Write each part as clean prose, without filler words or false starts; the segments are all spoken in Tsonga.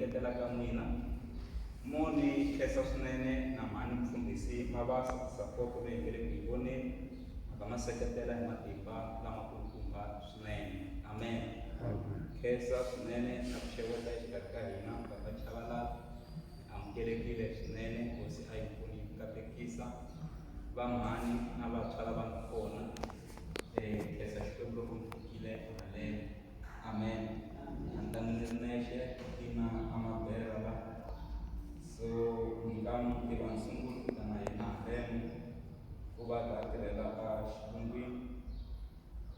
tinyiketela ka n'wina. Mo ni khensa swinene na mhani mufundhisi Mabasa support leyi hi nge le ku yi voneni mhaka ma seketela hi matimba lamakulukumba swinene. Amen. Khensa swinene na ku xeweta exikarhi ka hina Papa Chabalala. Amukelekile swinene hosi a yi pfuni yi katekisa va mhani na vantshwa lava nga kona. Khensa Xikwembu loko mi fikile haleno. Amen. A ni tangi ni ri nexe ina amabera la. So ni nga n'wi tiva ni sungula ku ta na yena haleno ku va a tirhela a xilungwini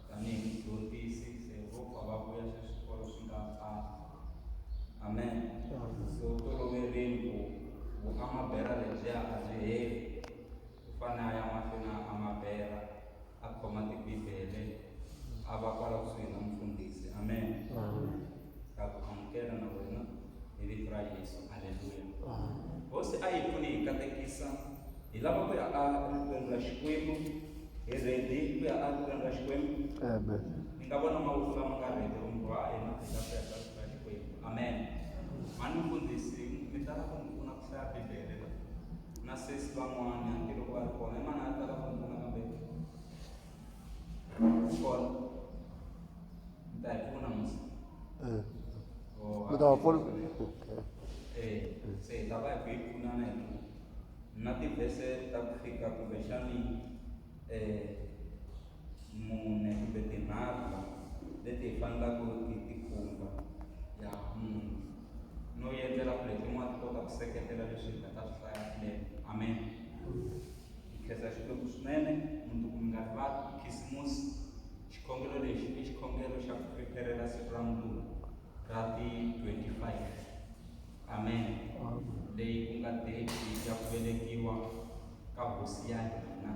tanihi mudyondzisi se vo pfa va vuya sweswi swikolo swi nga pfala. Amen. So toloverini ku vuamabera lebyiya a byi heli. U fanele a ya mahlweni a amabera a khoma tibibele a va kwala kusuhi na mufundhisi. Amen. Ta ku amukela na wena hi vito ra Yesu. Aleluya. Hosi a yi pfuni hi katekisa. Hi lava ku ya a ritweni ra Xikwembu. Hi ready ku ya a ritweni ra Xikwembu. Amen. Ni nga vona mavoko lama nga ready kumbe wa hina hi lava ku ya ka rito ra Xikwembu. Amen. Mhani mufundhisi mi tala ku ni pfuna ku hlaya Bibele la. Na sesi van'wana hambiloko va ri kona. I mani a tala ku ni pfuna kambe u kona. Mi ta hi pfuna musi. Oh, Mi ta va pfuna. Eh, se hi ta va hi ku hi pfunana hi ku na tivhese ta ku fika kumbexani mune kumbe tinharhu leti hi fanelaka hi ti khumba ya mune no endlela ku letin'wana ti kota ku seketela leswi hi nga ta swi hlaya swinene. Amen. Hi khensa Xikwembu swinene mundzuku mi nga rivali i khisimusi. Xikhongelo lexi i xikhongelo xa ku prepare-la siku ra mundzuku ra ti 25. Amen. Leyi ku nga date ya ku velekiwa ka hosi ya hina.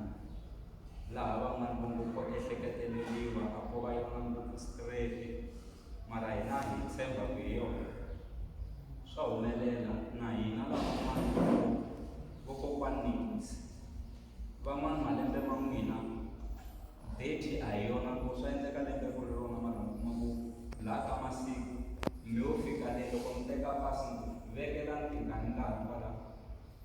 Laha van'wana va ngo ko ehleketeleriwa a ko va yona ngopfu straight mara hina hi tshemba ku hi yona. Swa humelela na hina lavan'wana vokokwani van'wana malembe ma n'wina date a hi yona ku swa endleka lembe ku ri rona mara mi kuma ku laha ka masiku mi yo fika le loko mi teka pasi mi ku vekelani tingani ngani kwala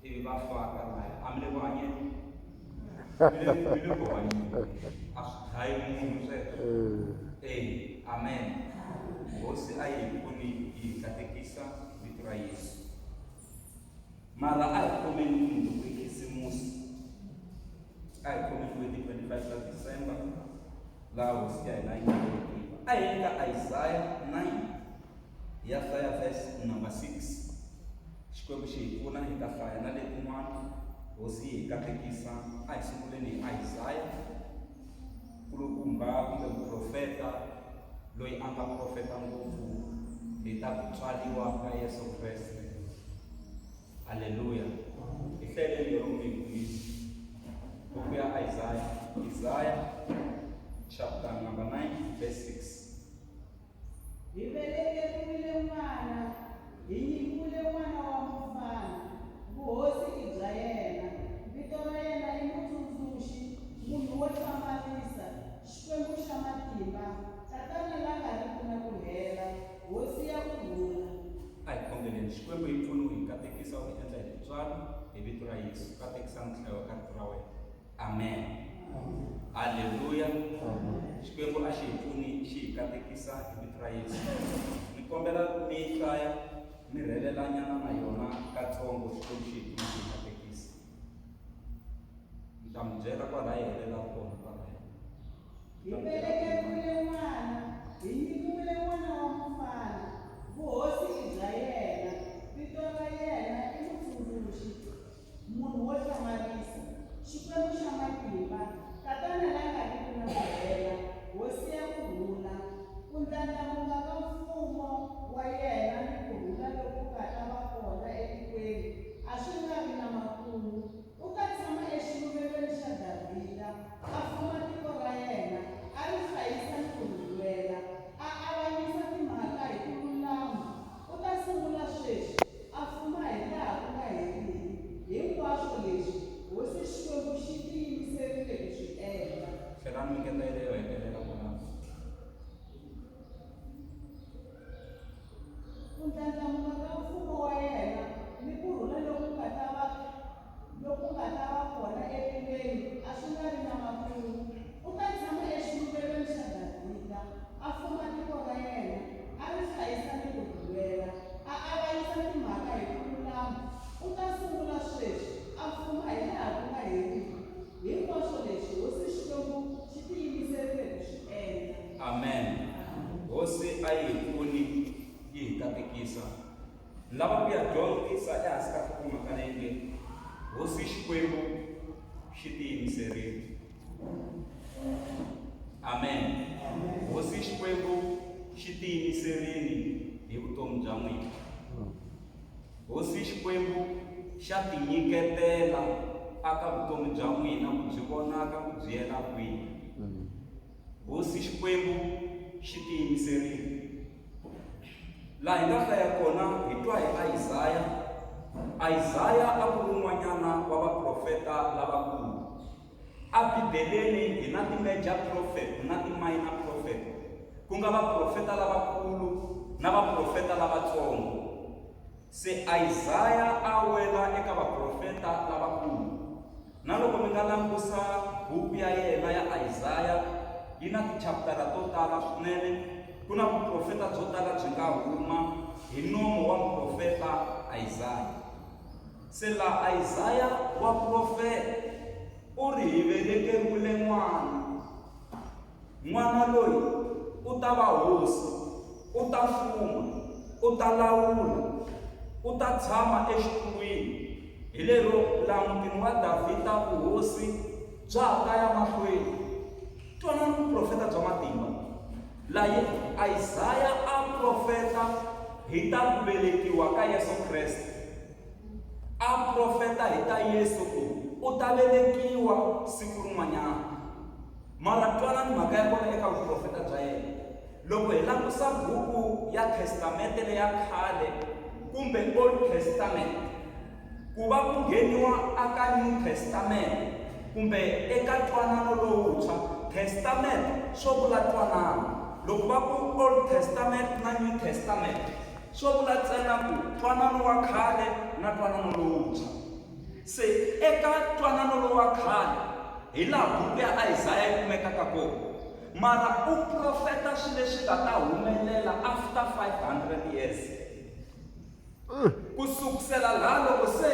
ivi va faka laya a mi le ku hanyeni mi le ku hanyeni a swi dlayi munhu sweswo e amen hosi a yi hi pfuni yi hi katekisa vito ra Yesu. Mara a hi khomeni mundzuku i khisimusi. A hi khomeni ku i ti 25 ta December laha hosi ya hina yi nga velekiwa. A hi yeni ka Isaiah 9 hi ya hlaya verse number 6. Xikwembu xi hi pfuna hi ta hlaya na letin'wana. Hosi yi hi katekisa. A hi sunguleni hi Isaiah nkulukumba kumbe muprofeta loyi a nga profeta ngopfu hi ta ku tswariwa ka Yesu Kreste. Aleluya. Hi hlayeleni lero mi hi Buku ya Isaiah, Isaiah chapter number 9 verse 6. Hi velekeriwile n'wana, hi nyikiwile n'wana wa mufana, vuhosi i bya yena, vito ra yena i Mutsundzuxi, Munhu wo hlamarisa, Xikwembu xa matimba, Tatana la nga riki na ku hela, Hosi ya ku rhula. A hi khongeleni. Xikwembu hi pfuni u hi katekisa u hi endla hi tintswalo hi vito ra Yesu. Katekisa ni ku hlayiwa ka rito ra wena. Amen. Haleluya. Xikwembu a xi hi pfuni xi hi katekisa hi vito ra Yesu. Ni kombela mi hlaya mi rhelelanyana na yona katsongo Xikwembu xi hi pfuna xi hi katekisa. Ni ta mi byela kwalaha yi helelaka kona kwalaya. Hi velekeriwile n'wana, hi nyikiwile n'wana wa mufana, vuhosi i bya yena, vito ra yena i Mutsundzuxi, Munhu wo hlamarisa, Xikwembu xa matimba, Tatana la nga riki na ku hela, Hosi ya ku rhula. Ku ndlandlamuka ka mfumo wa yena ni ku rhula loku nga ta va kona etikweni a swi nga vi na makumu. U ta tshama exiluvelweni xa Davhida, a fuma tiko ra yena, a ri hlayisa ni ku ri lwela, a avanyisa timhaka hi ku lulama. U ta sungula sweswi, a fuma hilaha ku nga heriki. Hinkwaswo leswi, hosi Xikwembu xi tiyimiserile ku swi endla. Tlhelani mi ngeta yeleyo hetelela kwalano. Ku ndlandlamuka ka mfumo. dyondzisa. Ni lava ku ya dyondzisa ehansi ka nhlokomhaka leyi nge Hosi Xikwembu xi tiyimiserile. Amen. Hosi Xikwembu xi tiyimiserile hi vutomi bya n'wina. Hosi Xikwembu xa tinyiketela aka vutomi bya n'wina ku byi vonaka ku byi yela kwihi. Hosi Xikwembu xi tiyimiserile. Laha hi nga hlaya kona hi twa hi Isaya. Isaya a ku ri un'wanyana wa vaprofeta lavakulu. Ebibeleni hi na ti-major prophet na ti-minor prophet, ku nga vaprofeta lavakulu na vaprofeta lavatsongo. Se Isaya a wela eka vaprofeta lavakulu. Na loko mi nga langusa buku ya yena ya Isaya, yi na tichaputara to tala swinene. Ku na vuprofeta byo tala byi nga huma hi nomo wa muprofeta Isaya. Se la Isaya wa profeta u ri hi velekeriwile n'wana. N'wana loyi u ta va hosi, u ta fuma, u ta lawula, u ta tshama exitulwini. Hi lero laha mutini wa Davhida vuhosi bya ha ta ya mahlweni. Twanani vuprofeta bya matimba laha Isaya a profeta hi ta ku velekiwa ka Yesu Kreste. A profeta hi ta Yesu ku u ta velekiwa siku rin'wanyana. Mara twanani mhaka ya kona eka vuprofeta bya yena. Loko hi langusa buku ya Testamente leya khale kumbe Old Testament, ku va ku ngheniwa aka New Testament kumbe eka ntwanano lowuntshwa, Testament swo vula ntwanano. Loko va ku Old Testament na New Testament swo vula ntsena ku ntwanano wa khale na ntwanano lowuntshwa. Se eka ntwanano lowu wa khale hi laha buku ya Isaya yi kumekaka kona. Mara u profeta swilo leswi nga ta humelela after 500 years. Ku sukusela laha loko se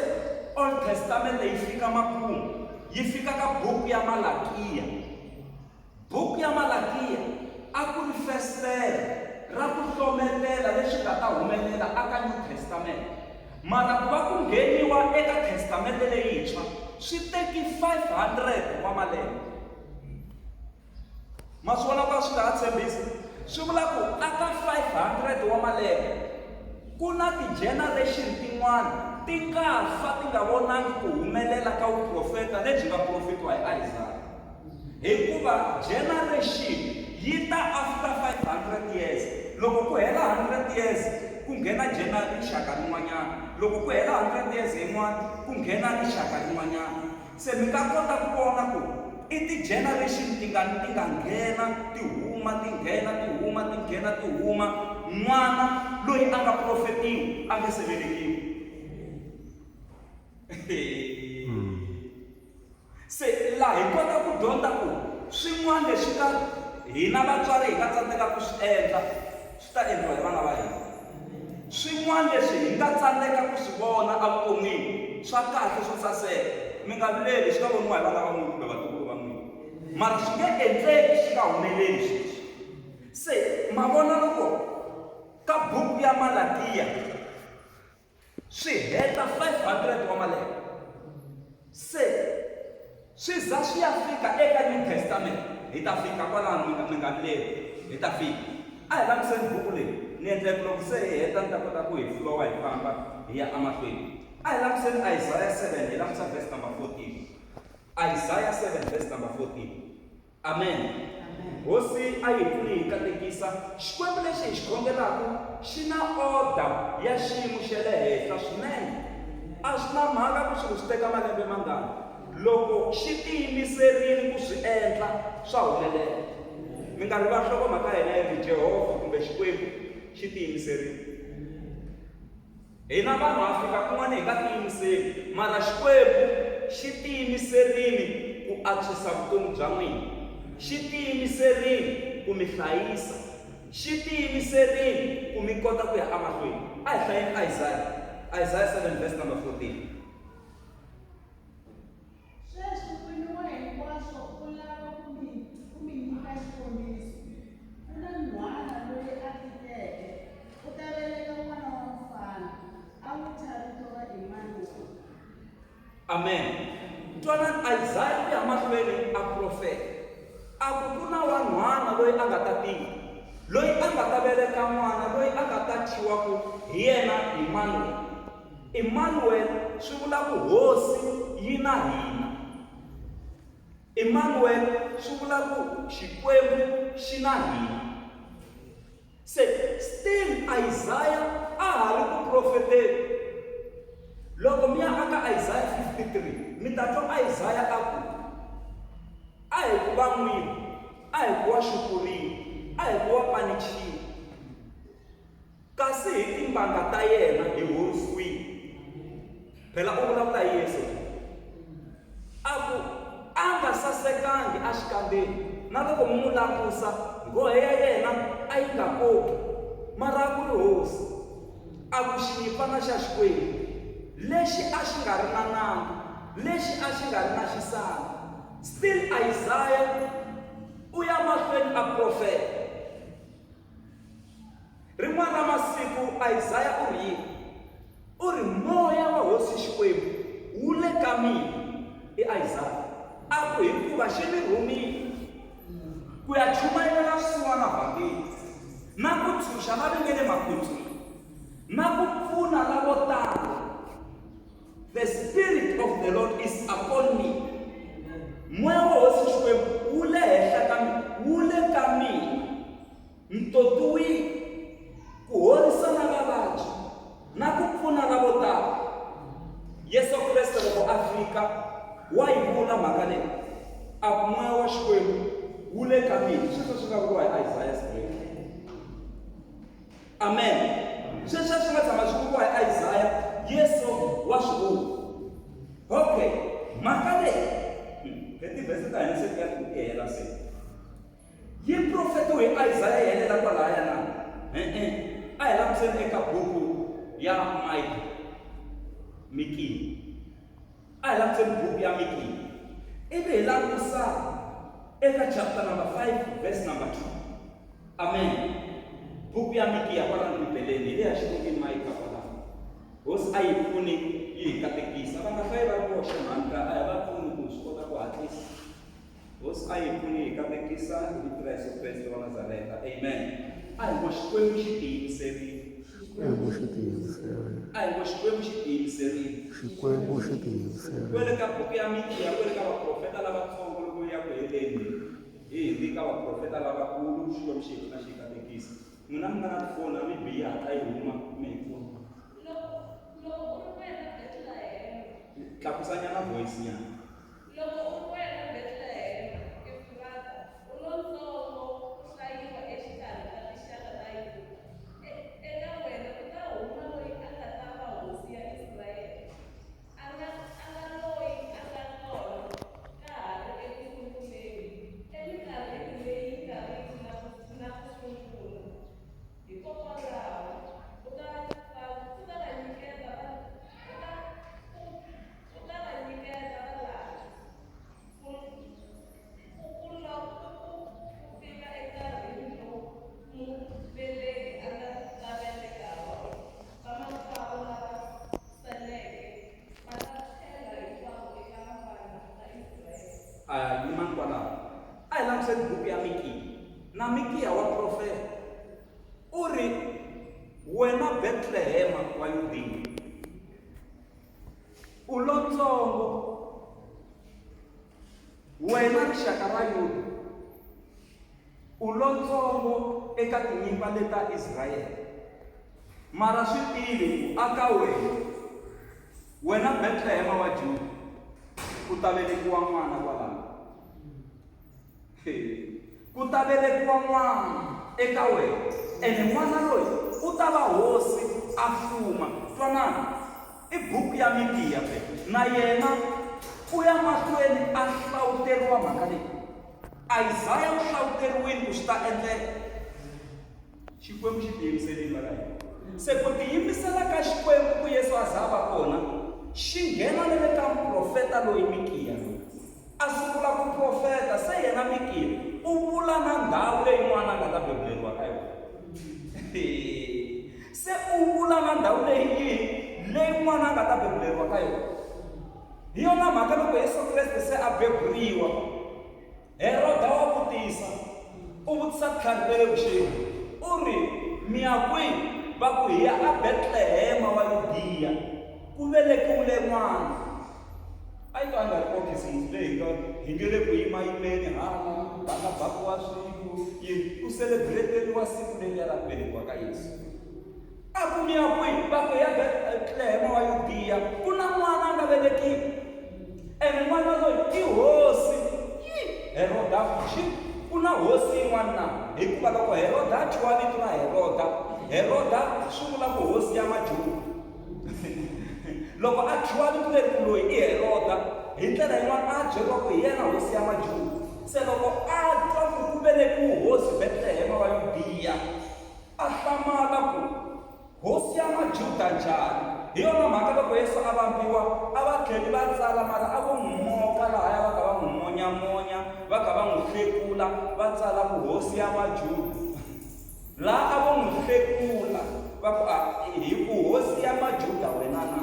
Old Testament yi fika makumu, yi fika ka buku ya Malakiya. Buku ya Malakiya a ku ri festere ra ku hlometela leswi nga ta humelela aka New Testament. Mara ku va ku ngheniwa eka Testamente leyintshwa swi teki 500 wa malembe. Ma swi vona ku a swi nga ha tshembisi? Swi vula ku aka 500 wa malembe ku na ti-generation tin'wana ti nga fa ti nga vonangi ku humelela ka vuprofeta lebyi nga profetiwa hi Isaya. Hikuva generation yi ta after 500 years. Loko ku hela 100 years ku nghena rixaka rin'wanyana. Loko ku hela 100 years yin'wana ku nghena rixaka rin'wanyana. Se mi nga kota ku vona ku i ti-generation tingani ti nga nghena ti huma ti nghena ti huma ti nghena ti huma n'wana loyi a nga profetiwa a nge se velekiwa. Se laha hi kota ku dyondza ku swin'wana leswi ka hina vatswari hi nga tsandzeka ku swi endla swi ta endliwa hi vana va hina. Swin'wana leswi hi nga tsandzeka ku swi vona evuton'wini swa kahle swo saseka, mi nga vileli swi ta voniwa hi vana va n'wina kumbe vatukulu va n'wina. Mara swi nge endleki swi nga humeleli sweswi. Se ma vona loko ka buku ya Malakiya swi heta 500 wa malembe se swi za swi ya fika eka New Testament hi ta fika kwalano mi nga mi nga vileli hi ta fika a hi langutiseni buku leyi ni endle ku loko se hi heta ni ta kota ku hi flowa hi famba hi ya emahlweni a hi langutiseni Isaiah 7 hi langutisa verse number 14 Isaiah 7 verse number 14 Amen. Hosi a yi hi pfuni hi katekisa. Xikwembu lexi hi xi khongelaka xi na order ya xiyimo xa le henhla swinene. A swi na mhaka ku swilo swi teka malembe mangani, loko xi tiyimiserile ku swi endla swa humelela. Mi nga rivali nhlokomhaka ya hina yi ri Jehovha kumbe Xikwembu xi tiyimiserile. Hina vanhu ha fika kun'wana hi nga tiyimiseli, mara Xikwembu xi tiyimiserile ku antswisa vutomi bya n'wina. Xi tiyimiserile ku mi hlayisa. Xi tiyimiserile ku mi kota ku ya emahlweni. A hi hlayeni Isaya, Isaya 7 verse number 14. Sweswi N'wini wa hinkwaswo u lava ku mi ku mi nyika xikombiso. Ku na nhwana loyi a tikeke, u ta veleka n'wana wa. Amen. Twanani Isaya u ya mahlweni a profeta. A ku ku na wanhwana loyi a nga ta tika, loyi a nga ta veleka n'wana loyi a nga ta thyiwa ku hi yena Emmanuel. Emmanuel swi vula ku Hosi yi na hina. Emmanuel swi vula ku Xikwembu xi na hina. Se still Isaya a ha ri ku profeteni. Loko mi ya aka Isaya 53 mi ta twa Isaya a ku, A hi ku va n'wini, a hi ku wa xupuriwa, a hi ku wa panichiwa, kasi hi timbanga ta yena hi horisiwile. Phela u vulavula hi Yesu. A ku, A nga sasekangi exikandzeni, na loko mi n'wi langusa, nghohe ya yena a yi nga koki, mara a ku ri Hosi. A ku, Xinyimpfana xa Xikwembu, lexi a xi nga ri na nandzu, lexi a xi nga ri na xisandzu. Still Isaya u ya mahlweni a profeta. Rin'wana ra masiku Isaya u ri yini? U ri, Moya wa Hosi Xikwembu wu le ka mina, i Isaya, a ku, hikuva xi ni rhumile ku ya chumayela swisiwana vhangeli, na ku tshunxa lava nge le makhotsweni, na ku pfuna lavo tala. The Spirit of the Lord is upon me. Moya wa Hosi Xikwembu wu le henhla ka mina, wu le ka mina. Ntotiwile ku horisa na vavabyi na ku pfuna lavo tala. Yesu Kreste loko a fika wa yi vula mhaka leyi, a ku moya wa Xikwembu wu le ka mina. Sweswo swi nga vuriwa hi Isaiah straight. Amen. Sweswo swi nga tshama swi vuriwa hi Isaiah, Yesu wa swi vula. Okay, mhaka leyi leti vhese ta hina se ti ya ti hela se. Yi profetiwe hi Isaya yi helela kwalaya na? E-e. A hi langutiseni eka buku ya Mika, Mikiya. A hi langutiseni buku ya Mikiya ivi hi langusa eka chapter number 5 verse number 2. Amen. Buku ya Mikiya kwalano Bibeleni hi leya xilungu Mika kwalano. Hosi a yi pfuni yi hi katekisa. Va nga hlayi va ri voxe mhani ka a hi va pfuni ku swi kota ku hatlisa. Hosi a yi pfuni yi hi katekisa hi vito ra Yesu Kreste wa Nazareta. Amen. A hi ngo Xikwembu xi tiyimiserile. Xikwembu xi tiyimiserile. A hi ngo Xikwembu xi tiyimiserile. Xikwembu xi tiyimiserile. Kwele ka buku ya Mikiya, kwele ka vaprofeta lavatsongo loko yi ya ku heleni, hi hundzi ka vaprofeta lavakulu, Xikwembu xi hi pfuna xi hi katekisa. N'wina mi nga na tifoni a mi bi yi hatla yi huma mi hi pfuna. Loko loko u ri wena Betlehema. Tlakusanyana voice nyana. Loko u ri wena Betlehema, Efurata, u lontsongo ku hlayiwa exikarhi ka tinxaka ta Yuda, e, eka wena ku ta huma loyi a nga ta va hosi ya Israyele, a nga, a nga loyi a nga kona ka ha ri eku sunguleni, eminkarhini leyi nga riki na ku, na ku sungula. Hikokwalaho, u ta va, u ta va nyiketa va, u ta, u. U ta va nyiketa valala, ku, ku, ku, ku, ku, ku fika enkarhini lowu muveleki a nga ta veleka ha wona. Vamakwavo lava saleke va ta tlhela hinkwavo eka vana va Israele. A yimani kwalaho. A hi langutiseni buku ya Mikiya. Na Mikiya wa profeta. U ri, Wena Betlehema wa Yudiya. U lontsongo, wena rixaka ra Yuda, u lontsongo eka tinyimba leta Israyele. Mara swi tivi ku aka wena, wena Betlehema wa Juda, ku ta velekiwa n'wana kwalano. Ku ta velekiwa n'wana eka wena, ene n'wana loyi u ta va hosi a fuma. Twanani, i buku ya Mikiya phela. Na yena u ya mahlweni a hlawuteriwa mhaka leyi. Isaya u hlawuteriwile ku swi ta endleka. Xikwembu xi tiyimiserile va ka hina. Se ku tiyimisela ka Xikwembu ku Yesu a za a va kona, xi nghena na le ka muprofeta loyi Mikiya loyi. A sungula ku profeta, se yena Mikiya u vula na ndhawu leyi n'wana a nga ta bebuleriwa ka yona. Se u vula na ndhawu leyi yihi leyi n'wana a nga ta bebuleriwa ka yona. Hi yona mhaka loko Yesu Kreste se a beburiwa, Heroda wa vutisa, u vutisa tlhari ta le vuxeni, u ri, Mi ya kwihi? Va ku, Hi ya eBetlehema wa Yudiya, ku velekiwile n'wana. A yi to a nga ri ko Khisimusi leyi hi nga hi nge le ku yimayimeni hala va nga bakiwa swilo yini ku selebureteriwa siku leriya ra ku velekiwa ka Yesu. A ku mi ya kwihi? Va ku, Hi ya Betlehema wa Yudiya, ku na n'wana a nga velekiwa, ene n'wana loyi i hosi. Yi! Heroda a ku, Xi, ku na hosi yin'wana na? Hikuva loko Heroda a thyiwa vito ra Heroda, Heroda swi vula ku hosi ya Majuda. Loko a thyiwa vito leri ku loyi i Heroda, hi ndlela yin'wana a byeriwa ku hi yena hosi ya Majuda. Se loko a twa ku ku velekiwe hosi Betlehema wa Yudiya, A hlamala ku, Hosi ya Majuda njhani? Hi yona mhaka loko Yesu a vambiwa, a va tlheli va tsala, mara a vo n'wi moka lahaya va ka va n'wi monya-monya, va ka va n'wi hlekula, va tsala ku, Hosi ya Majuda. Laha a vo n'wi hlekula, va ku, A hi ku Hosi ya Majuda wena na?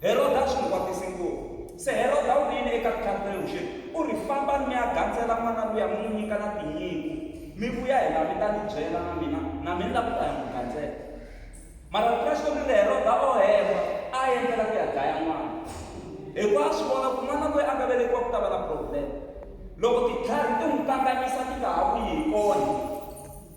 Heroda a swi n'wi kwatisi ngopfu. Se Heroda u ri yini eka tintlhari ta le vuxeni? U ri, Fambani mi ya gandzela n'wana luya, mi n'wi nyika na tinyiko, mi vuya hi laha mi ta ni byela na mina, na mina ni lava ku ta ya n'wi gandzela. Mara Rito ra Xikwembu ri ri, Heroda o hemba, a endlela ku ya dlaya n'wana, hikuva a swi vona ku n'wana loyi a nga velekiwa ku ta va na problem. Loko tintlhari ti n'wi kanganyisa ti nga ha vuyi hi kona.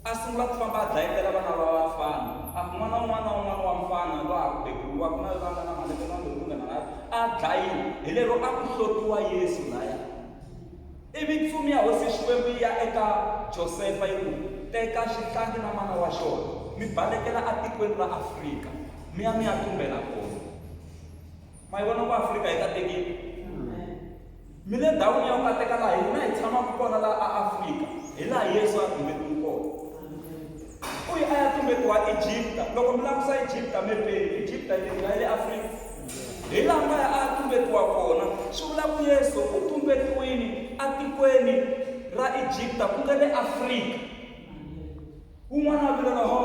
A sungula ku famba a dlayetela vana va vafana, a ku, N'wana un'wana na un'wana wa mufana lowa ha ku beburiwaka na loyi a nga na malembe mambirhi kumbe manharhu a dlayiwe. Hi lero a ku hlotiwa Yesu laya. Ivi ntsumi ya Hosi Xikwembu yi ya eka Josefa yi ku, Teka xihlangi na mana wa xona, mi balekela etikweni ra Afrika, mi ya mi ya tumbela kona. Ma yi vona ku Afrika yi katekile? Mi le ndhawini ya ku kateka laha hina hi tshamaka kona laha aAfrika, hi laha Yesu a tumbetiwe kona. U ye a ya tumbetiwa Egipta. Loko mi langusa Egipta mepeni, Egipta yi le ya le Afrika. Hi laha nga ya a ya tumbetiwa kona. Swi vula ku Yesu u tumbetiwile atikweni ra Egipta ku nga le Afrika. Un'wana a vilela, Ha,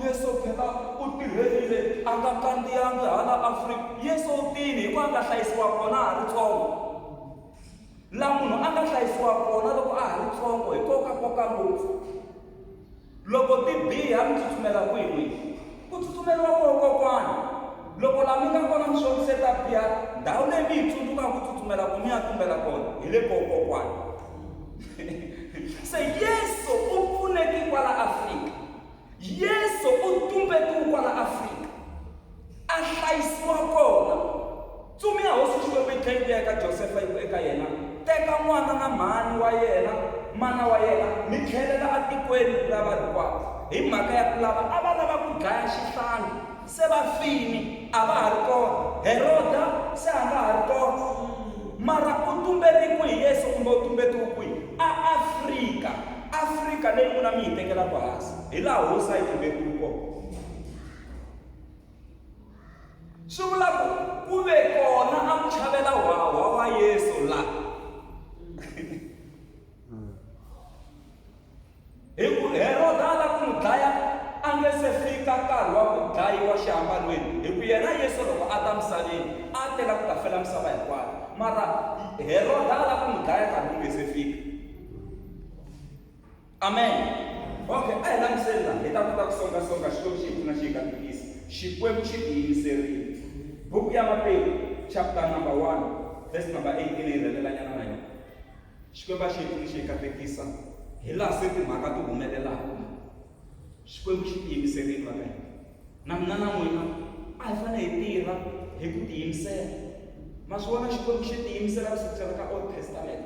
Yesu phela u tirhelile, a nga kandziyangi hala Afrika. Yesu u tini hi ku a nga hlayisiwa kona a ha ri tsongo. La munhu a nga hlayisiwa kona loko a ha ri tsongo hi koka koka ngopfu. Loko ti biha mi tsutsumela kwihi n'wina? Ku tsutsumeriwa koho kokwana. Loko la mi nga kona mi swi se ta biha, ndhawu leyi mi yi tsundzukaka ku tsutsumela ku mi ya tumbela kona hi le koho kokwana. Se Yesu u pfuneke kwala Afrika. Yesu u tumbetiwe kwala Afrika. A hlayisiwa kona. Ntsumi ya Hosi Xikwembu yi tlhela yi vuya eka Josefa yi ku eka yena, Teka n'wana na mhani wa yena, mana wa yena, mi tlhelela etikweni ra varikwavo, hi mhaka ya ku lava a va lava ku dlaya xihlangi, se va fini, a va ha ri kona. Heroda se a nga ha ri kona. Mara u tumbele kwihi Yesu kumbe u tumbetiwe kwihi? AAfrika. Afrika leyi n'wina mi yi tekelaka hansi, hi laha Hosi a yi tumbetiwe kona. Swi vula ku ku ve kona a muchavela hwahwa wa Yesu la. Hi ku Heroda a lava ku n'wi dlaya a nge se fika nkarhi wa ku dlayiwa xihambanweni, hi ku yena Yesu loko a ta misaveni a tela ku ta fela misava hinkwayo. Mara Heroda a lava ku n'wi dlaya nkarhi wu nge se fika. Amen. Okay, a hi langutiseni laha hi ta kota ku songasonga Xikwembu xi hi pfuna xi hi katekisa. Xikwembu xi tiyimiserile. Buku ya Matewu chapter number 1 verse number 18 hi rhelelanyana na yona. Xikwembu a xi hi pfuni xi hi katekisa hi laha se timhaka ti humelelaka. Xikwembu xi tiyimiserile va ka hina. Na mina na n'wina a hi fanele hi tirha hi ku tiyimisela. Ma swi vona Xikwembu xi tiyimisela ku sukisela ka Old Testament.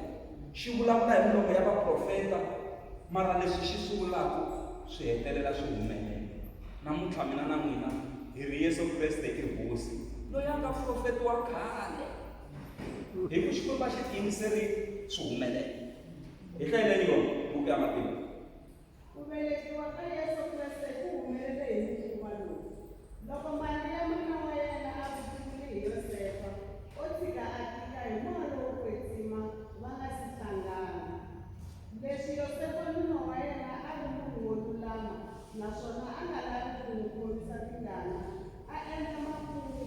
Xi vulavula hi milomo ya vaprofeta, mara leswi xi swi vulaka swi hetelela swi humelela. Namuntlha mina na n'wina hi ri Yesu Kreste i Hosi, loyi a nga profetiwa khale. Hi ku Xikwembu a xi tiyimiserile swi humelela. Hi hlayeleni yona buku ya Matewu. Ku velekiwa ka Yesu Kreste ku humelele hi mukhuva lowu. Loko Mariya mana wa yena a vutiwile hi Yosefa, o tshika a tika hi Moya lowo Kwetsima va nga si hlangana. Leswi Yosefa nuna wa yena a ri munhu wo lulama naswona a nga lavi ku n'wi khomisa tingana, a endla makungu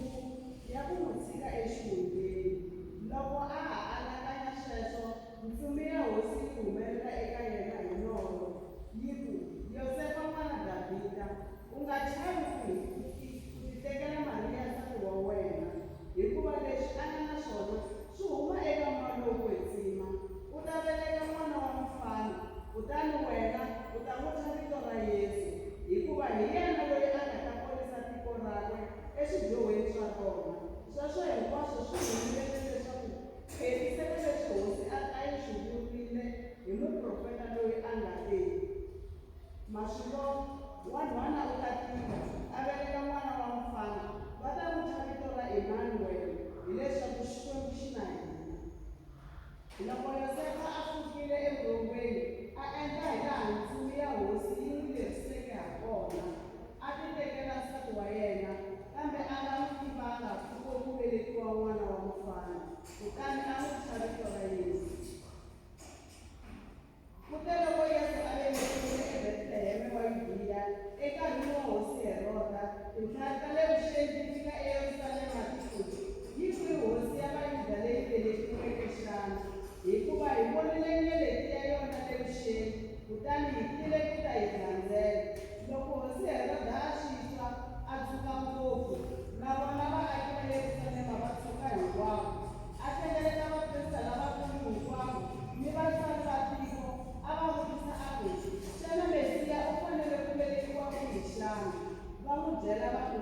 ya ku n'wi tshika exihundleni. byela va ku,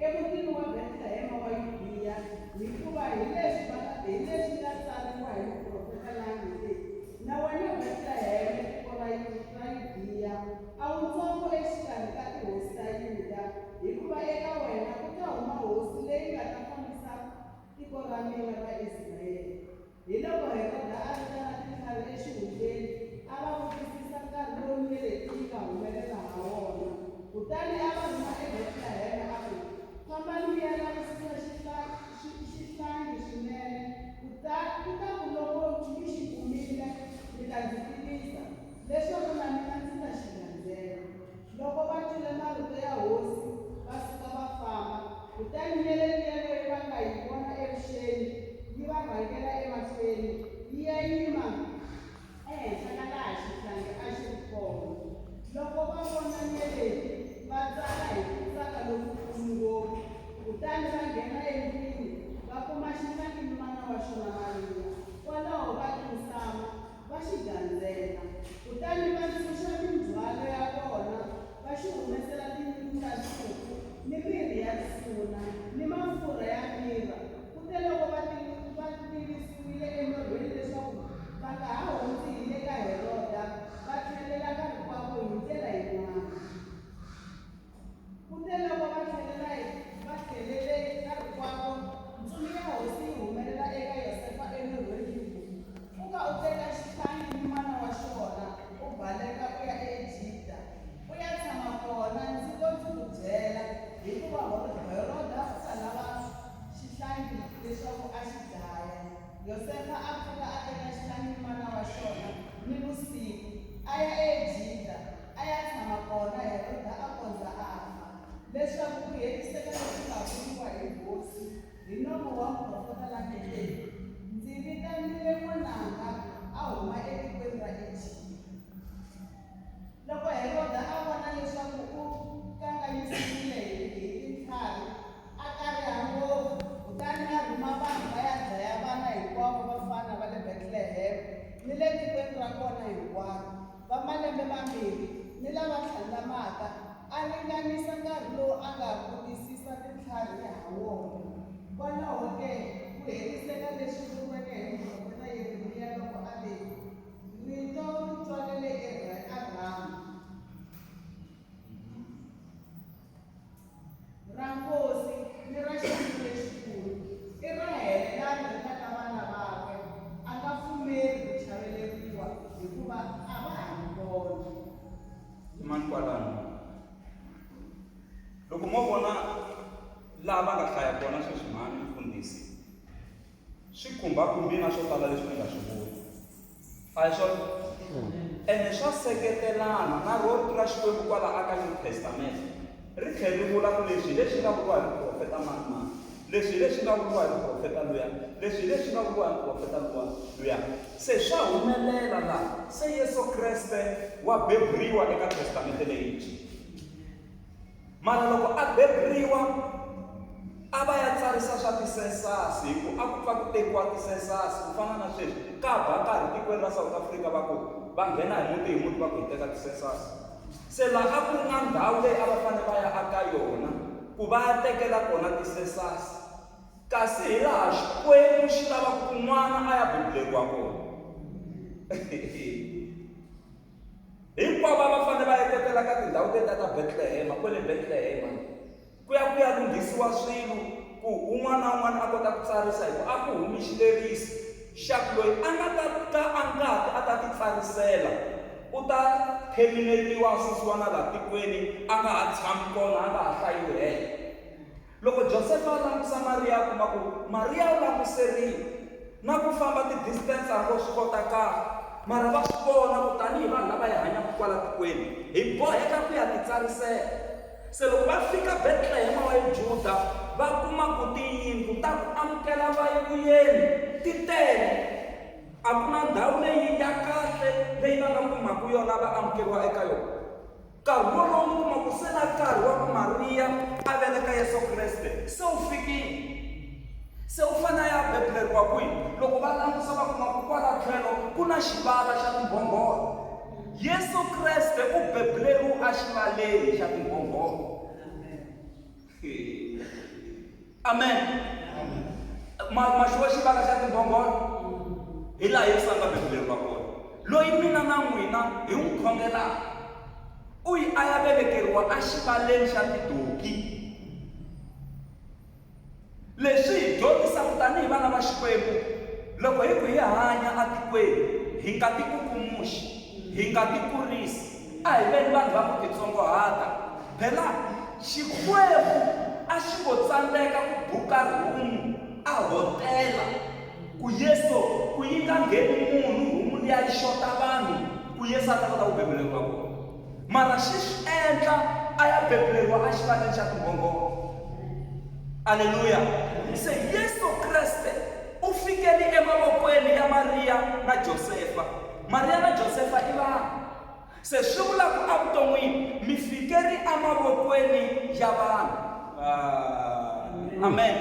Emutini wa Betlehema wa Yudiya, hikuva hi leswi va hi leswi nga tsariwa hi muprofeta la nge, Na wena Betlehema, tiko ra ra Yudiya, a wu ntsongo exikarhi ka tihosi ta Yuda, hikuva eka wena ku ta huma hosi leyi nga ta fambisa tiko ra mina ra Israyele. Hiloko Heroda a vitana tintlhari exihundleni, a va vutisisa nkarhi lowu nyeleti yi nga humelela ha wona. Kutani a va rhuma eBetlehema, a ku, Fambani mi ya lavisisa xihlangi swinene, kutaku loko mi xi kumile, mi ta ndzi tivisa, leswaku na mina ndzi ta xi gandzela. Loko va twile marito ya hosi, va suka va famba, kutani nyeleti yaleyo va nga yi vona evuxeni yi va rhangela emahlweni, yi ya yima ehenhla ka laha xihlangi a xi ri kona. Loko va vona nyeleti, va tsaka hi ku tsaka lokukulu ngopfu. Kutani va nghena endlwini, va kuma xihlangi ni mana wa xona Mariya, kwalaho va khinsama, va xi gandzela. Kutani va ntshunxa mindzhwalo ya vona, va xi humesela tinyungu ta nsuku, ni mirhi ya risuna, ni mafurha ya mira. Kuteloko va va tivisiwile enorhweni leswaku va nga ha hundzi hi le ka Heroda, va tlhelela ka rikwavo hi ndlela yin'wana. Kuteloko va tlhelela va tlhelele ka rikwavo, ntsumi ya Hosi yi humelela eka Yosefa enorhweni yi ku, Pfuka u teka xihlangi ni mana wa xona, u baleka u ya eEgipta, u ya tshama kona ndzi ko ndzi ku byela, hikuva Heroda u ta lava xihlangi leswaku a xi dlaya. Yosefa a pfuka a teka xihlangi ni mana wa xona nivusiku, a ya eEgipta, a ya tshama kona Heroda a kondza a fa, leswaku ku hetiseka leswi nga vuriwa hi Hosi hi nomo wa muprofeta la nge te, Ndzi vitanile n'wananga a huma etikweni ra Egipta. Loko Heroda a vona leswaku u kanganyisiwile hi hi tintlhari, a kariha ngopfu, kutani a rhuma vanhu va ya dlaya vana hinkwavo vafana va le Betlehema ni le tikweni ra kona hinkwaro, va malembe mambirhi ni lava tlhandlamaka, a ringanisa nkarhi lowu a nga vutisisa tintlhari ha wona. Kwalaho ke, ku hetiseka leswi vuriweke hi muprofeta Yeremiya loko a te, Rito ri twalele eRhama, ra nkosi ni ra xiyimo lexikulu. I Rahele la rilelaka vana vakwe, a nga pfumeli ku chaveleriwa hikuva a va ha ri kona. Yimani kwalano. Loko mo vona laha va nga hlaya kona sweswi mhani mfundhisi, swi khumba khumbini na swo tala leswi ni nga swi vula. A hi swona? Ene swa seketelana na rito ra Xikwembu kwala aka New Testament. Ri tlhela ri vula ku leswi hi leswi nga vuriwa hi muprofeta mani mani, leswi hi leswi nga vuriwa hi muprofeta luya, leswi hi leswi nga vuriwa hi muprofeta luwa luya. Se swa humelela laha se Yesu Kreste wa beburiwa eka Testamente Leyintshwa. Mara loko a beburiwa a va ya tsarisa swa ti-census hi ku a ku pfa ku tekiwa ti-census ku fana na sweswi ka ba nkarhi tikweni ra South Africa va ku va nghena hi muti hi muti va ku hi teka ti-census se laha a ku ri na ndhawu leyi a va fanele va ya aka yona ku va ya tekela kona ti-census kasi hi laha Xikwembu xi lavaka ku n'wana a ya bebuleriwa kona. Hinkwavo a va fanele va etletela ka tindhawu tetiya ta Betlehema, kwele Betlehema, ku ya ku ya lunghisiwa swilo ku un'wana na un'wana a kota ku tsarisa hi ku a ku humi xileriso xa ku loyi a nga ta ka a nga ti a ta titsarisela u ta terminate-iwa a susiwa na laha tikweni a nga ha tshami kona a nga ha hlayiwi helo. Loko Josefa a langusa Mariya a kuma ku Mariya u languserile na ku famba ti-distance a ngo swi kota kahle mara va swi vona ku tanihi vanhu lava hi hanyaka kwala tikweni hi boheka ku ya titsarisela. Se loko va fika Betlehema wa Yuda va kuma ku tiyindlu ta ku amukela vayeni ti tele a ku na ndhawu leyi ya kahle leyi va nga kumaka yona va amukeriwa eka yona. Nkarhi wolowo mi kuma ku se na nkarhi wa ku Mariya a veleka Yesu Kreste se wu fikile. Se u fanele a ya bebuleriwa kwihi? Loko va langusa va kuma ku kwala tlhelo ku na xivala xa timbhongolo. Yesu Kreste u bebuleriwe exivaleni xa timbhongolo. Amen. Ma ma xiwa xivala xa timbhongolo hi laha Yesu a nga bebuleriwa kona. Loyi mina na n'wina hi n'wi khongelaka u yi a ya velekeriwa exivaleni xa tidoki. Leswi hi dyondzisaka tanihi vana va Xikwembu, loko hi ku hi hanya etikweni hi nga tikukumuxi, hi nga tikurisi, a hi veni vanhu va ku titsongohata. Phela, Xikwembu a xi ngo tsandzeka ku buka rhumu a hotela ku Yesu ku yi nga ngheni munhu rhumu liya yi xota vanhu ku Yesu a ta kota ku bebuleriwa kona. Mara xi swi endla a ya bebuleriwa exivaleni xa timbhongolo. Aleluya! Se Yesu Kreste u fikele emavokweni ya Mariya na Josefa. Mariya na Josefa i vanhu. Se swi vula ku evuton'wini mi fikeri emavokweni ya vanhu. Amen.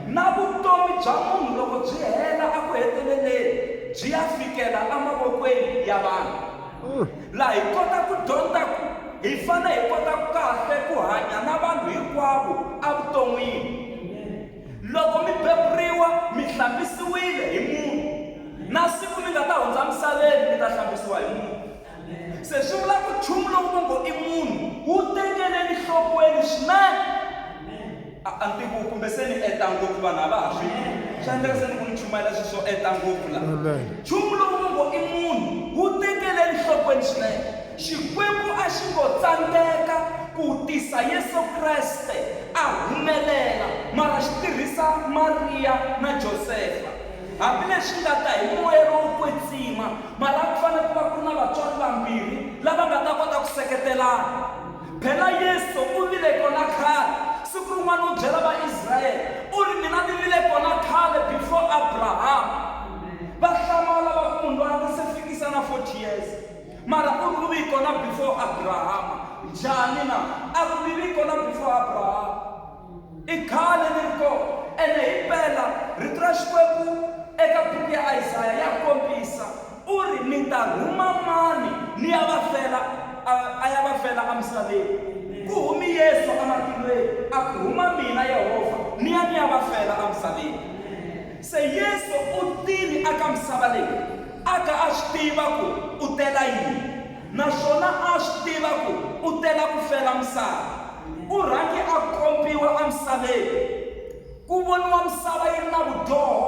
Na vutomi bya munhu loko byi hela eku heteleleni byi ya fikela emavokweni ya vanhu. Laha hi kota ku dyondza ku hi fanele hi kota kahle ku hanya na vanhu hinkwavo evuton'wini. Loko mi beburiwa mi hlambisiwile hi munhu, na siku mi nga ta hundza misaveni mi ta hlambisiwa hi munhu. Se swi vula ku nchumu lowu va ngo i munhu wu tekeleni nhlokweni swinene. A a ni tivi kumbe se ni eta ngopfu vanhu a va ha swi swa endleka se ni ku ni chumayela swilo swo eta ngopfu la. Nchumu lowu va ngo i munhu wu tekeleni nhlokweni swinene. Xikwembu a xi ngo tsandzeka ku tisa Yesu Kreste a humelela mara xi tirhisa Mariya na Josefa. Hambileswi nga ta hi moya lowo kwetsima, mara a ku fanele ku va ku ri na vatswari vambirhi lava nga ta kota ku seketelana. Phela Yesu u vile kona khale. Siku rin'wana u byela Vaisrayele, u ri, Mina ni vile kona khale before Abrahama. Va hlamala va ku, Munhu loyi a nga se fikisa na 40 years, mara u ri u vi kona before Abrahama. Njhani na? A ku, Ni vi kona before Abrahama. I khale ni ri kona. Ene himpela, Rito ra Xikwembu eka buku ya Isaya ya kombisa, u ri, Ni ta rhuma mani ni ya va fela, a, a ya va fela emisaveni? Ku humi Yesu ematilweni, a ku, Rhuma mina, Yehovha, ni ya ni ya va fela emisaveni. Se Yesu u tile aka misava leyi, a ka a swi tiva ku u tela yini, naswona a swi tiva ku u tela ku fela misava. U rhange a kombiwa emisaveni, ku voniwa misava yi ri na vudyoho,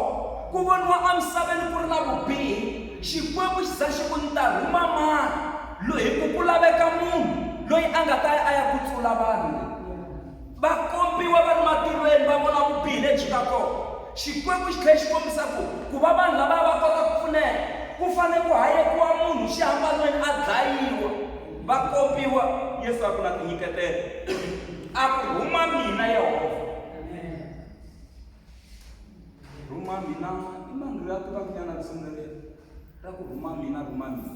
ku voniwa emisaveni ku ri na vubihi. Xikwembu xi za xi ku, Ni ta rhuma mani? Loyi, hi ku ku laveka munhu loyi a nga ta ya a ya kutsula vanhu. Va kombiwa va ri matilweni va vona vubihi lebyi nga kona. Xikwembu xi tlhela xi kombisa ku, ku va vanhu lavaya va kota ku pfuneka, ku fanele ku hayekiwa munhu xihambanweni a dlayiwa. Va kombiwa, Yesu a ku na tinyiketela, a ku, Rhuma mina, Yehovha. Rhuma mina, i mani loyi a tivaka nyana risimu rereri ra ku rhuma mina, rhuma mina?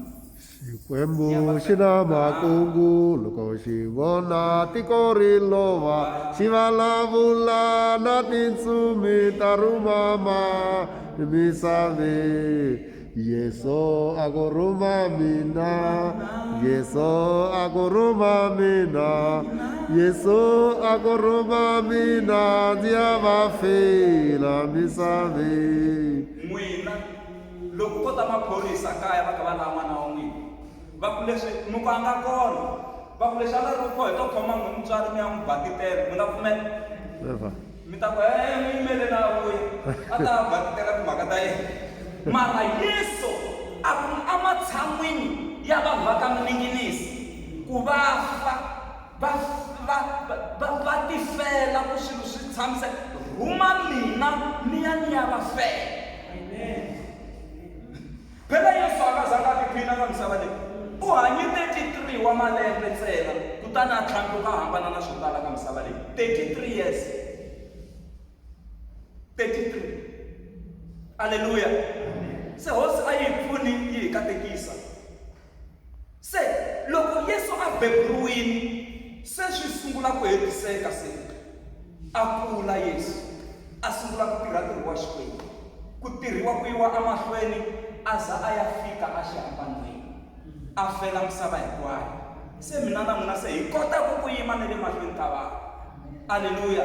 Xikwembu xi na makungu loko xi vona tiko ri lova, xi vulavula na tintsumi ta rhuma misaveni. Yesu a ku rhuma mina, Yesu a ku rhuma mina, Yesu a ku rhuma mina ndzi ya va fela misaveni. N'wina loko ko ta maphorisa kaya va kha va lava n'wana wa n'wina va ku leswi mi ku a nga kona va ku leswi a nga ri kona hi to khoma n'wi mutswari mi ya n'wi ba titele mi nga pfumela Never. Mi ta ku, E-e, n'wi yimeleni a vuya, a ta ba titela timhaka ta yena. Mara Yesu a ku, Ematshan'wini ya vanhu va ka Mininginisi ku va fa, va, va, va, va tifela ku swilo swi tshamiseka, rhuma mina ni ya ni ya va fela. Phela Yesu a nga zanga a tiphina ka misava leyi. U hanye 33 wa malembe ntsena kutani a tlhandluka a hambana na swo tala ka misava leyi. 33 years. 33. Aleluya. Se Hosi a yi hi pfuni yi hi katekisa. Se loko Yesu a beburiwile, se swi sungula ku hetiseka se. A kula Yesu, a sungula ku tirha ntirho wa Xikwembu. Ku tirhiwa ku yiwa emahlweni a za a ya fika exihambanweni, a fela misava hinkwayo. Se mina na n'wina se hi kota ku ku yima ni le mahlweni ka vanhu. Aleluya!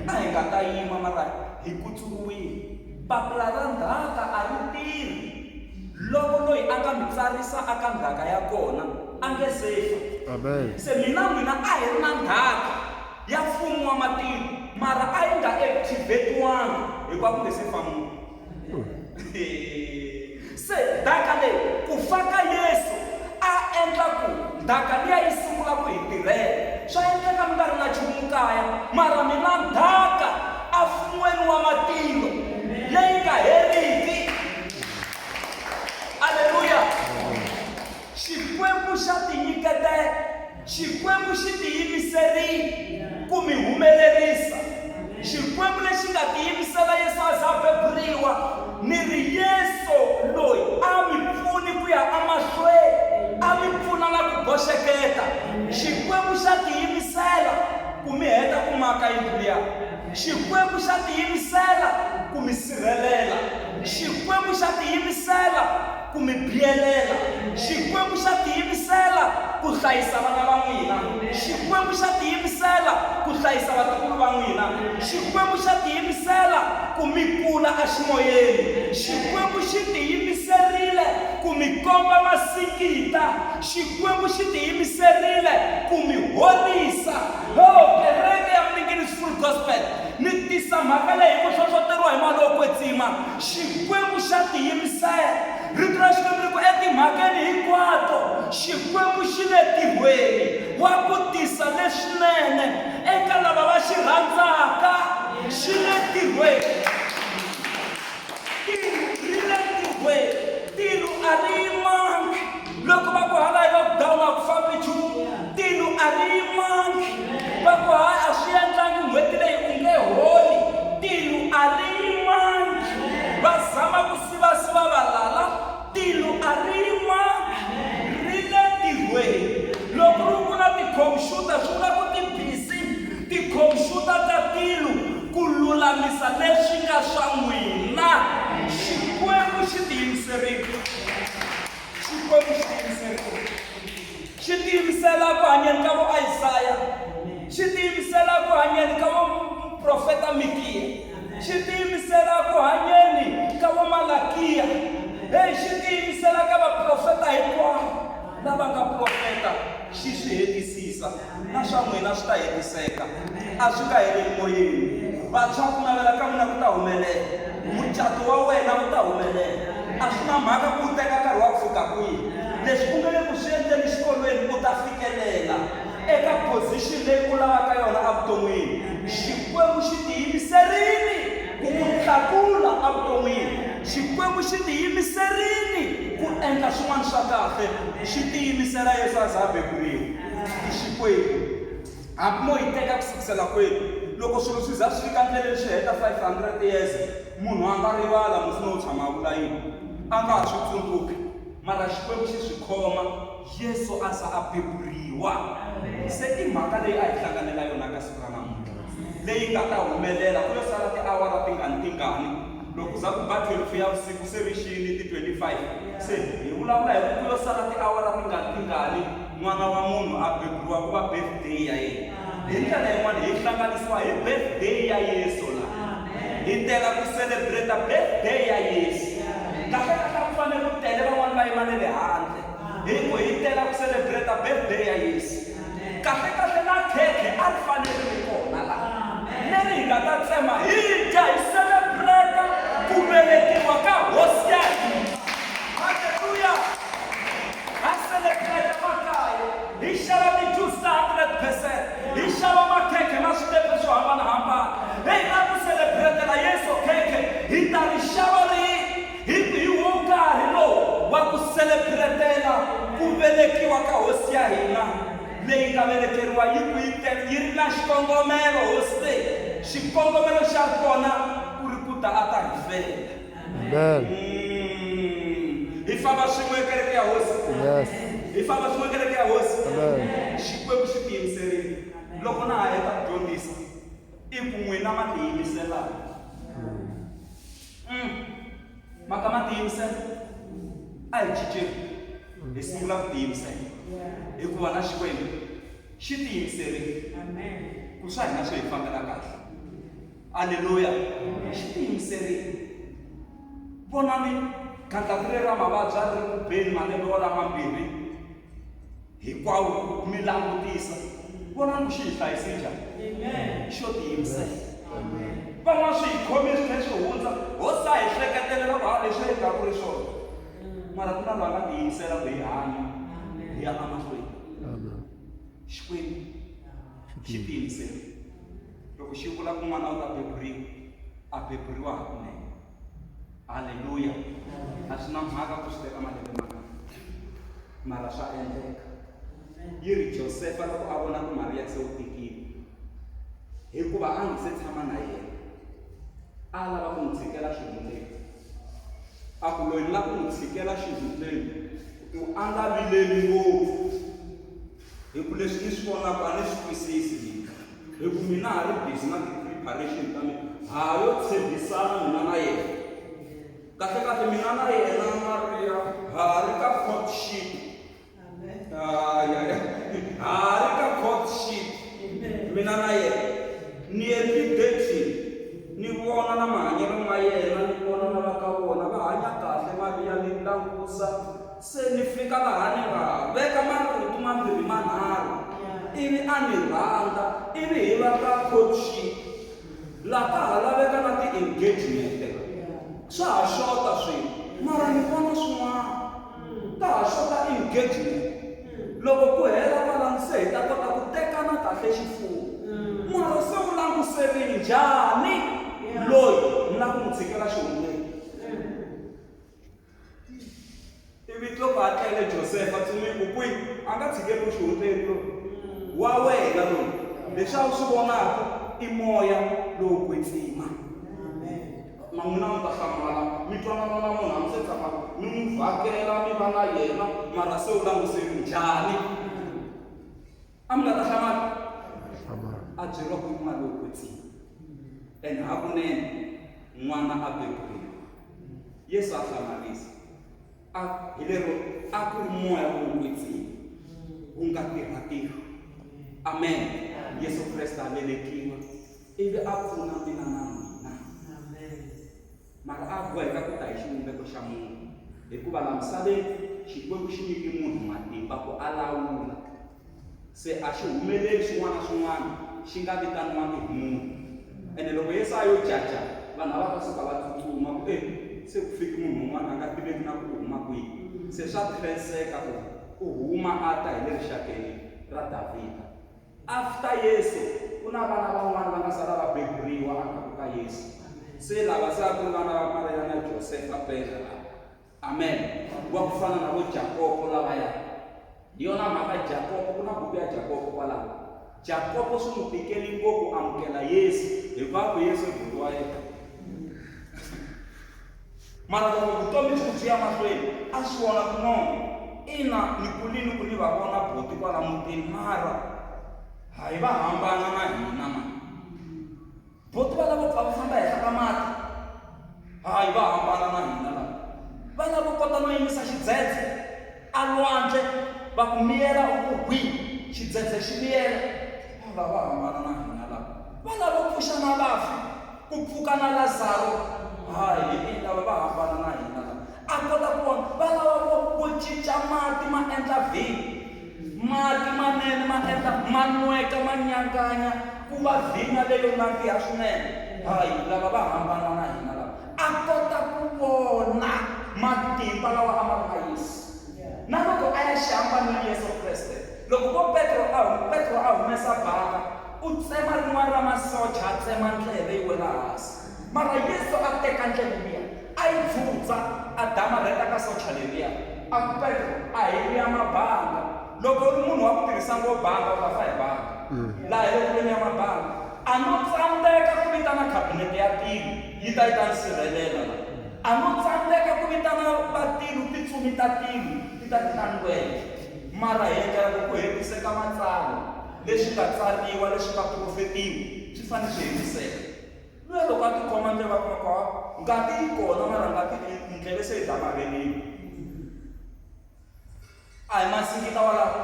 A hi nga ta yima mara hi kutsuriwile. Papila ra ndzhaka a ri tirhi loko loyi a nga mi tsarisa aka ndzhaka ya kona a nge se fa. Amen. Se mina n'wina a hi ri na ndzhaka ya mfumo wa matilo mara a yi nga activate-wanga hikuva ku nge se fa munhu. Se ndhaka leyi, ku fa ka Yesu a endla ku ndhaka liya yi sungula ku hi tirhela. Swa endleka mi nga ri na nchumu kaya, mara mi na ndhaka afun'weni wa matilo leyi nga heriki. Aleluya! Xikwembu xa tinyiketela. Xikwembu xi tiyimiserile ku mi humelerisa. Xikwembu lexi nga tiyimisela Yesu a za a beburiwa, ni ri Yesu loyi a mi pfuni ku ya emahlweni, a mi pfuna na ku boxeketa. Xikwembu xa tiyimisela ku mi heta ku maka yindlu liya. Xikwembu xa tiyimisela ku mi sirhelela. Xikwembu xa tiyimisela ku mi biyelela. Xikwembu xa tiyimisela ku hlayisa vana va n'wina. Xikwembu xa tiyimisela ku hlayisa vatukulu va n'wina. Xikwembu xa tiyimisela ku mi kula eximoyeni. Xikwembu xi tiyimiserile ku mi komba masingita. Xikwembu xi tiyimiserile ku mi horisa. Ho, kereke ya Mninginis Full Gospel, ni tisa mhaka leyi hi ku hlohloteriwa hi Moya lowo Kwetsima. Xikwembu xa tiyimisela. Rito ra Xikwembu ri ku, Etimhakeni hinkwato, Xikwembu xi le ntirhweni wa ku tisa leswinene eka lava va xi rhandzaka. Xi le ntirhweni. Tilo ri le ntirhweni. Tilo a ri yimangi. Loko va ku hala hi lockdown a ku fambi nchumu, tilo a ri yimangi. Va ku hayi a swi endlangi n'hweti leyi u nge holi, tilo a ri yimangi. Va zama ku sivasiva valala, tilo a ri yimangi. Ri le ntirhweni. Loko ri ku na tikhomphyuta swi vula ku ti busy tikhomphyuta ta tilo ku lulamisa leswi nga swa n'wina. Xikwembu xi tiyimiserile. Xikwembu xi tiyimiserile. Xi tiyimisela ku hanyeni ka vo Isaya. Xi tiyimisela ku hanyeni ka vo profeta Mikiya. Xi tiyimisela ku hanyeni ka vo Malakiya. Hey, xi tiyimisela ka vaprofeta hinkwavo lava nga profeta xi swi hetisisa. Na swa n'wina swi ta hetiseka. A swi nga heleli moyeni. Vantshwa, ku navela ka n'wina ku ta humelela. Mucato wa wena wu ta humelela. A swi na mhaka ku wu teka nkarhi wa ku fika kwihi. Leswi u nga le ku swi endleni exikolweni, u ta fikelela eka position leyi u lavaka yona evuton'wini. Xikwembu xi tiyimiserile ku ku tlakula evuton'wini. Xikwembu xi tiyimiserile ku endla swin'wana swa kahle. Xi tiyimisela Yesu a za a beburiwa. I Xikwembu. Hambi mo yi teka ku sukisela kwini, loko swilo swi za swi fika ndleleni swi heta 500 years, munhu a nga rivala musi no tshama a vula yini. A nga ha swi tsundzuki. Mara Xikwembu xi swi khoma, Yesu a za a beburiwa. Se i mhaka leyi a hi hlanganela yona ka siku ra namuntlha, leyi nga ta humelela ku yo sala tiawara tingani tingani. Loko ku za ku ba 12 ya vusiku se ri xini ti 25, se hi vulavula hi ku ku yo sala tiawara tingani tingani N'wana wa munhu a beburiwa ku va birthday ya yena. Hi ndlela yin'wana hi hlanganisiwa hi birthday ya Yesu laha. Hi tela ku celebrate birthday ya Yesu. Kahle kahle a ku fanele ku tele van'wana va yima na le handle hi ku hi tela ku celebrate birthday ya Yesu. Kahle kahle na khekhe a ri fanele ri kona laha leri hi nga ta tsema hi dya hi celebrate ku velekiwa ka Hosi ya hina. Haleluya! Ha celebrate makaya, hi xava ti-juice ta 100%, hi xava makhekhe na switepe swo hambanahambana. Hey, hi lava ku celebratela Yesu khekhe, hi ta ri xava rini? Hi ku hi wo nkarhi lowu wa ku celebratela ku velekiwa ka Hosi ya hina leyi nga velekeriwa yi ku yi tele yi ri na xikongomelo Hosi leyi. Xikongomelo xa kona ku ri ku ta a ta hi fela. Amen. Hi famba swin'we kereke ya Hosi. Yes. Hi famba swin'we kereke ya Hosi. Amen. Xikwembu xi tiyimiserile. Loko na ha heta ku dyondzisa, i ku n'wina ma tiyimisela. Maka ma tiyimisela. A hi cinceni. Hi sungula ku tiyimisela. Hikuva na Xikwembu xi tiyimiserile. Ku swa hina swi hi fambela kahle. Aleluya. Xi tiyimiserile. Vonani gandlati leri ra mavabyi a ri ri ku beni malembe wala mambirhi hinkwawo mi langutisa. Vonani ku xi hi hlayise njhani. Xo tiyimisela. Van'wana swi hi khomi swi tlhela swi hundza hosi a hi hleketelela ku ha leswi hi nga ku ri swona. Mara ku na loyi a nga tiyimisela ku hi hanya hi ya emahlweni. Xikwembu xi tiyimisela. Loko xi vula ku n'wana u ta beburiwa, a beburiwa hakunene. Halleluya. A swi na mhaka ku swi teka malembe mangani, mara swa endleka. Yi ri Josefa loko a vona ku Mariya se u tikile, hikuva a nga se tshama na yena, a lava ku n'wi tshikela xihundleni. A ku loyi ni lava ku n'wi tshikela xihundleni ku a nga vileli ngopfu, hi ku leswi ni swi vonaka a ni swi twisisi mina, hi ku mina ha ri busy na ti-preparation ta mina, ha yo tshembisana mina na yena. Kahlekahle mina na yena Mariya ha ri ka courtship. Ha ri ka courtship mina na yena. Ni endli dating, ni vona na mahanyelo ma yena, ni vona na va ka vona va hanya kahle Mariya ni langusa se ni fika laha ni nga veka marito mambirhi manharhu ivi a ni rhandza ivi hi va ka courtship. Laha ka ha laveka na ti-engagement swa ha xota swilo mara ni vona swin'wana ka ha xota engagement. Loko ku hela kwalano se hi ta kota ku tekana kahle xifuwo. Mara se u languserile njhani loyi ni lava ku n'wi tshikela xihundleni. Ivi loko a tlele Josefa ntsumi yi ku kwihi a nga tshikeriwi xihundleni loyi wa wena loyi leswi a wu swi vonaka i moya lowo kwetsima. Na n'wina mi ta hlamala mi twanana na munhu a mi se tshama mi n'wi vhakela mi va na yena mara se u languseri njhani a mi nga ta hlamala. A byeriwa ku i moya lowo kwetsima and hakunene n'wana a beburiwa. Yesu a hlamarisa a hi lero a ku ri moya lowo kwetsima wu nga tirha ntirho. Amen. Yesu Kreste a velekiwa ivi a pfuna mina na n'wina. Mara a boheka ku ta hi xivumbeko xa munhu, hikuva la misaveni Xikwembu xi nyike munhu matimba ku a lawula. Se a xi humeleli swin'wana na swin'wana xi nga vitaniwangi hi munhu. Ene loko Yesu a yo jaja, vanhu a va ta suka va tsutsuma ku e se ku fiki munhu un'wana a nga tiveki na ku u huma kwihi. Se swa khenseka ku u huma a ta hi le rixakeni ra Davhida. After Yesu ku na vana van'wana va nga sala va beburiwa endzhaku ka Yesu. Se lava se a ku ri vana va Mariya na Josefa phela lava. Amen. Wa ku fana na vo Jakobo lavaya. Hi yona mhaka Jakobo, ku na buku ya Jakobo kwalaho. Jakobo swi n'wi tikeli ngopfu ku amukela Yesu hikuva a ku Yesu i buti wa yena. Mara loko vutomi byi ku byi ya mahlweni a swi vona ku no ina ni kulini ku ni va vona buti kwala mutini mara hayi va hambana na hina mani. Buti va lava ku pfa va famba henhla ka mati hayi va hambana na hina lava. Va lava ku kota no yimisa xidzedze a lwandle va ku miyela u ku hwi xidzedze xi miyela lava va hambana na hina lava. Va lava ku pfuxa na vafi ku pfuka na Lazaro hayi lava va hambana na hina lava. A kota ku vona va lava vo cinca mati ma endla vhinyo, mati manene ma endla ma nweka ma nyanganya ku va vhinya leyo nandziha swinene. Hayi lava va hambana na hina lava. A kota ku vona matimba lawa a ma ri na Yesu. Na loko a ya xihambanweni Yesu Kreste, loko vo Petro a Petro a humesa banga, u tsema rin'wana ra masocha a tsema ndleve yi wela hansi. Mara Yesu a teka ndleve liya a yi dzudza a damarheta ka socha leriya a ku, Petro, a hi ri ya mabanga. Loko u ri munhu wa ku tirhisa ngo banga u ta fa hi banga. Laha hi le ku veni ya mabanga. A no tsandzeka ku vitana khabinete ya tilo yi ta yi ta ni sirhelela la. A no tsandzeka ku vitana va tilo tintsumi ta tilo ti ta ti ta ni lwela. Mara hi endlela ku ku hetiseka matsalwa, leswi nga tsariwa, leswi nga profetiwa swi fanele swi hetiseka. Luya loko a tikhoma ndleve a kuma ku ha ngati yi kona mara ngati ndleve se yi damarhelile. A hi masingita walawo.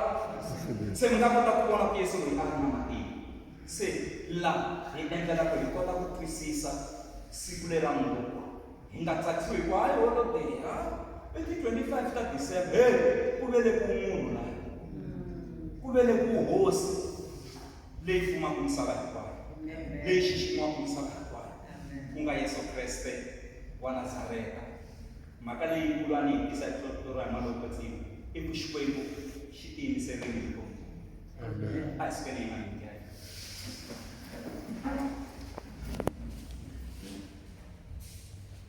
Se mi nga kota ku vona ku Yesu loyi a ri na matimba. Se la hi endlela ku hi kota ku twisisa siku leri ra mundzuku. Hi nga tsakisiwi hi ku hayi holodeyi ha i ti 25 ta December hey ku velekiwe munhu la ku velekiwe hosi leyi fumaka misava hinkwayo leyi xiximiwaka misava hinkwayo ku nga Yesu Kreste wa Nazareta. Mhaka leyikulu a ni yi tisa hi ra malowo kwetsima i ku Xikwembu xi tiyimiserile hi vutomi. A hi sukeni hi nga hi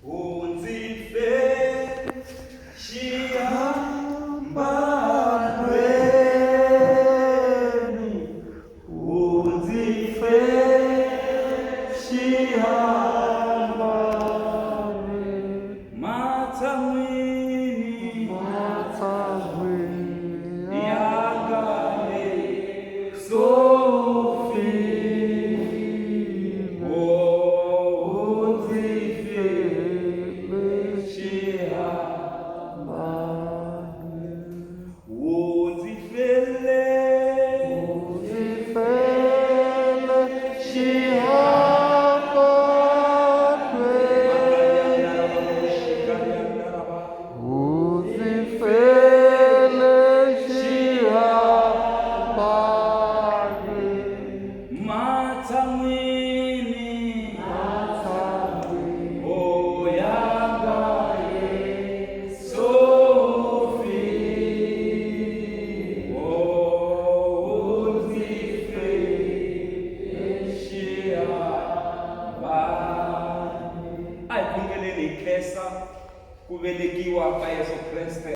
U ndzi fe xihambanweni, u ndzi fe xihambanweni, matshan'wini ya ngale Matshan'wini o ya nga Sofi o ndzi fe xihambanweni. A hi khongeleni hi khensa ku velekiwa ka Yesu Kreste.